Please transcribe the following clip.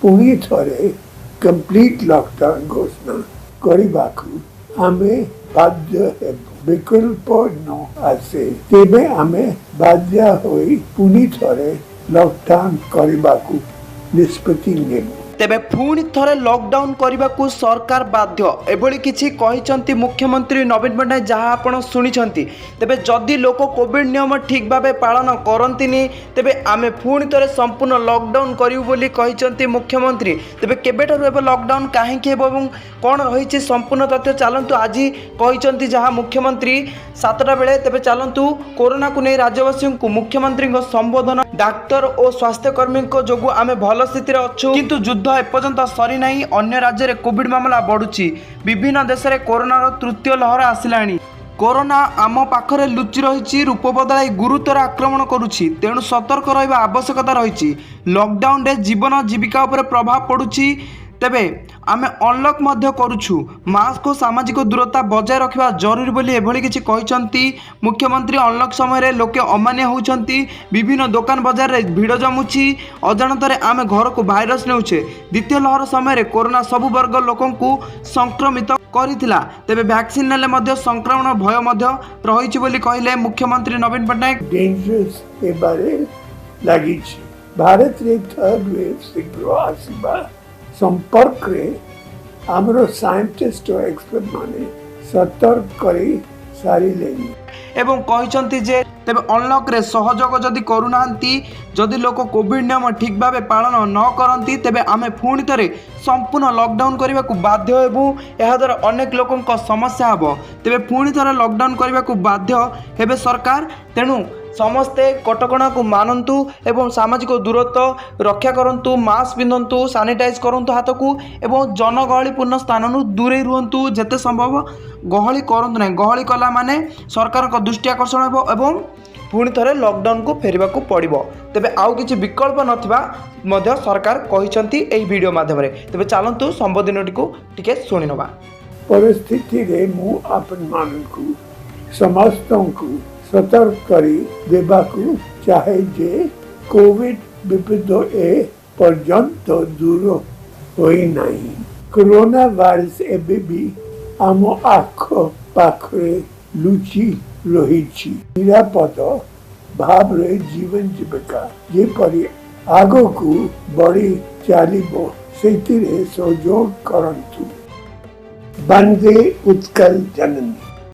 ପୁଣି ଥରେ complete lockdown ଘୋଷଣା କରିବାକୁ ଆମେ ବାଧ୍ୟ ହେବୁ। ବିକଳ୍ପ ନ ଆସେ, ତେବେ ଆମେ ବାଧ୍ୟ ହୋଇ ପୁଣି ଥରେ ଲକଡାଉନ୍ କରିବାକୁ ନିଷ୍ପତ୍ତି ନେବୁ। ତେବେ ପୁଣି ଥରେ ଲକଡାଉନ୍ କରିବାକୁ ସରକାର ବାଧ୍ୟ, ଏଭଳି କିଛି କହିଛନ୍ତି ମୁଖ୍ୟମନ୍ତ୍ରୀ ନବୀନ ପଟ୍ଟନାୟକ, ଯାହା ଆପଣ ଶୁଣିଛନ୍ତି। ତେବେ ଯଦି ଲୋକ କୋଭିଡ ନିୟମ ଠିକ୍ ଭାବେ ପାଳନ କରନ୍ତିନି, ତେବେ ଆମେ ପୁଣି ଥରେ ସମ୍ପୂର୍ଣ୍ଣ ଲକଡାଉନ୍ କରିବୁ ବୋଲି କହିଛନ୍ତି ମୁଖ୍ୟମନ୍ତ୍ରୀ। ତେବେ କେବେଠାରୁ ହେବ ଲକଡାଉନ୍, କାହିଁକି ହେବ ଏବଂ କ'ଣ ରହିଛି ସମ୍ପୂର୍ଣ୍ଣ ତଥ୍ୟ, ଚାଲନ୍ତୁ ଆଜି କହିଛନ୍ତି ଯାହା ମୁଖ୍ୟମନ୍ତ୍ରୀ 7ଟା ବେଳେ। ତେବେ ଚାଲନ୍ତୁ, କରୋନାକୁ ନେଇ ରାଜ୍ୟବାସୀଙ୍କୁ ମୁଖ୍ୟମନ୍ତ୍ରୀଙ୍କ ସମ୍ବୋଧନ। ଡାକ୍ତର ଓ ସ୍ୱାସ୍ଥ୍ୟକର୍ମୀଙ୍କ ଯୋଗୁଁ ଆମେ ଭଲ ସ୍ଥିତିରେ ଅଛୁ, କିନ୍ତୁ ଯୁଦ୍ଧ ଏପର୍ଯ୍ୟନ୍ତ ସରିନାହିଁ। ଅନ୍ୟ ରାଜ୍ୟରେ କୋଭିଡ ମାମଲା ବଢ଼ୁଛି। ବିଭିନ୍ନ ଦେଶରେ କରୋନାର ତୃତୀୟ ଲହର ଆସିଲାଣି। କରୋନା ଆମ ପାଖରେ ଲୁଚି ରହିଛି, ରୂପ ବଦଳାଇ ଗୁରୁତର ଆକ୍ରମଣ କରୁଛି। ତେଣୁ ସତର୍କ ରହିବା ଆବଶ୍ୟକତା ରହିଛି। ଲକଡାଉନରେ ଜୀବନ ଜୀବିକା ଉପରେ ପ୍ରଭାବ ପଡ଼ୁଛି। ତେବେ ଆମେ ଅନଲକ୍ ମଧ୍ୟ କରୁଛୁ। ମାସ୍କ ଓ ସାମାଜିକ ଦୂରତା ବଜାୟ ରଖିବା ଜରୁରୀ ବୋଲି ଏଭଳି କିଛି କହିଛନ୍ତି ମୁଖ୍ୟମନ୍ତ୍ରୀ। ଅନଲକ୍ ସମୟରେ ଲୋକେ ଅମାନିଆ ହେଉଛନ୍ତି। ବିଭିନ୍ନ ଦୋକାନ ବଜାରରେ ଭିଡ଼ ଜମୁଛି। ଅଜାଣତରେ ଆମେ ଘରକୁ ଭାଇରସ୍ ନେଉଛେ। ଦ୍ୱିତୀୟ ଲହର ସମୟରେ କରୋନା ସବୁ ବର୍ଗ ଲୋକଙ୍କୁ ସଂକ୍ରମିତ କରିଥିଲା। ତେବେ ଭ୍ୟାକ୍ସିନ୍ ନେଲେ ମଧ୍ୟ ସଂକ୍ରମଣ ଭୟ ମଧ୍ୟ ରହିଛି ବୋଲି କହିଲେ ମୁଖ୍ୟମନ୍ତ୍ରୀ ନବୀନ ପଟ୍ଟନାୟକ। ଡେଞ୍ଜରସ୍ ହେବାରେ ଲାଗିଛି। ଭାରତରେ ଥର୍ଡ ୱେଭ୍ ଶୀଘ୍ର ଆସିବା ସମ୍ପର୍କରେ ଆମର ସାଇଣ୍ଟିଷ୍ଟ ଓ ଏକ୍ସପର୍ଟ ମାନେ ସତର୍କ କରି ସାରିଲେଣି। ଏବଂ କହିଛନ୍ତି ଯେ ତେବେ ଅନଲକ୍ରେ ସହଯୋଗ ଯଦି କରୁନାହାନ୍ତି, ଯଦି ଲୋକ କୋଭିଡ ନିୟମ ଠିକ୍ ଭାବେ ପାଳନ ନ କରନ୍ତି, ତେବେ ଆମେ ପୁଣି ଥରେ ସମ୍ପୂର୍ଣ୍ଣ ଲକଡାଉନ୍ କରିବାକୁ ବାଧ୍ୟ ହେବୁ। ଏହାଦ୍ୱାରା ଅନେକ ଲୋକଙ୍କ ସମସ୍ୟା ହେବ। ତେବେ ପୁଣି ଥରେ ଲକଡାଉନ୍ କରିବାକୁ ବାଧ୍ୟ ହେବେ ସରକାର। ତେଣୁ ସମସ୍ତେ କଟକଣାକୁ ମାନନ୍ତୁ ଏବଂ ସାମାଜିକ ଦୂରତ୍ୱ ରକ୍ଷା କରନ୍ତୁ, ମାସ୍କ ପିନ୍ଧନ୍ତୁ, ସାନିଟାଇଜ୍ କରନ୍ତୁ ହାତକୁ ଏବଂ ଜନଗହଳିପୂର୍ଣ୍ଣ ସ୍ଥାନରୁ ଦୂରେଇ ରୁହନ୍ତୁ। ଯେତେ ସମ୍ଭବ ଗହଳି କରନ୍ତୁ ନାହିଁ। ଗହଳି କଲା ମାନେ ସରକାରଙ୍କ ଦୃଷ୍ଟି ଆକର୍ଷଣ ହେବ ଏବଂ ପୁଣି ଥରେ ଲକଡାଉନକୁ ଫେରିବାକୁ ପଡ଼ିବ। ତେବେ ଆଉ କିଛି ବିକଳ୍ପ ନଥିବା ମଧ୍ୟ ସରକାର କହିଛନ୍ତି ଏହି ଭିଡ଼ିଓ ମାଧ୍ୟମରେ। ତେବେ ଚାଲନ୍ତୁ, ସମ୍ବୋଧନଟିକୁ ଟିକେ ଶୁଣିନେବା। ପରିସ୍ଥିତିରେ ମୁଁ ଆପଣମାନଙ୍କୁ ସମସ୍ତଙ୍କୁ ସତର୍କ କରି ଦେବାକୁ ଚାହେଁ ଯେ କୋଭିଡ ବିପଦ ଏ ପର୍ଯ୍ୟନ୍ତ ଦୂର ହୋଇନାହିଁ। କରୋନା ଭାଇରସ ଏବେ ବି ଆମ ଆଖ ପାଖରେ ଲୁଚି ରହିଛି। ନିରାପଦ ଭାବରେ ଜୀବନ ଜୀବିକା ଯେପରି ଆଗକୁ ବଢ଼ି ଚାଲିବ, ସେଥିରେ ସହଯୋଗ କରନ୍ତୁ। ବନ୍ଦେ ଉତ୍କଳ ଜନନୀ।